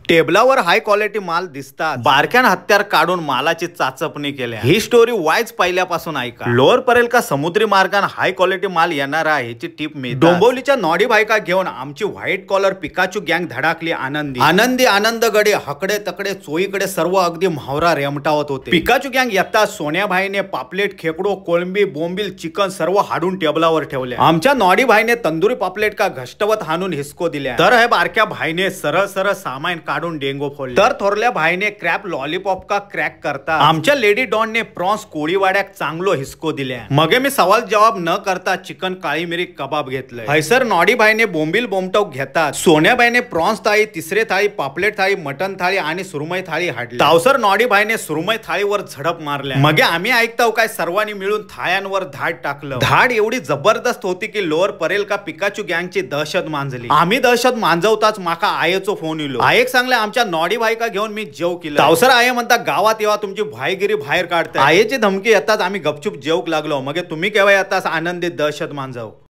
टेबलावर high quality माल दिसतात. बारक्यान हत्यार काढून मालाची चाचपणी केल्या. ही स्टोरी वायच पहिल्यापासून ऐका. लोअर परेल का समुद्री मार्गाने हाय क्वालिटी माल येणार आहे ह्याची टीप मिळते. डोंबिवलीच्या नॉडी भायका घेऊन आमची व्हाईट कॉलर पिकाचू गँग धडाकली आनंदी आनंदी आनंदगडे हकडे तकडे चोईकडे सर्व अगदी म्हावरा रेमटावत होते. पिकाचू गँग येता सोन्या भाईने पापलेट खेकडो कोळंबी बोंबील चिकन सर्व हाडून टेबलावर ठेवले. आमच्या नॉडी भाईने तंदुरी पापलेट का घष्टवत हाणून हिसको दिल्या. तर हे बारक्या भाईने सरळ सरळ सामान काढून डेंगो फोडले. तर थोरल्या भाईने क्रॅप लॉलीपॉप का क्रॅक करता आमच्या लेडी डॉनने प्रॉन्स कोळीवाड्याक चांगलो हिसको दिल्या. मगे मी सवाल जवाब न करता चिकन काळी मिरी कबाब घेतले. हैसर नॉडी भाईने बोंबील बोमटोक घेतात. सोन्या भाईने प्रॉन्स थाळी तिसरे थाळी पापलेट थाळी मटन थाळी आणि सुरमई थाळी हाडली. तावसर नॉडी भाईने सुरमई थाळीवर झडप मारल्या. मगे आम्ही ऐकताव काय सर्वांनी मिळून थाळ्यांवर धाड टाकलं. धाड एवढी जबरदस्त होती की लोअर परेल का पिकाचू गँगची दहशत मांजली. आम्ही दहशत मांजवताच माका आयेचो फोन इलो. आयेक सांगले आमच्या नॉडी भाईका घेऊन मी जेव केलं. तावसर आये म्हणता गावात येवा तुमची भाईगिरी बाहेर काढता. आयेची धमकी येताच आम्ही गपचूप जेवक लागलो. मगे तुम्ही केव्हा येतास आनंदी दहशत मांजव.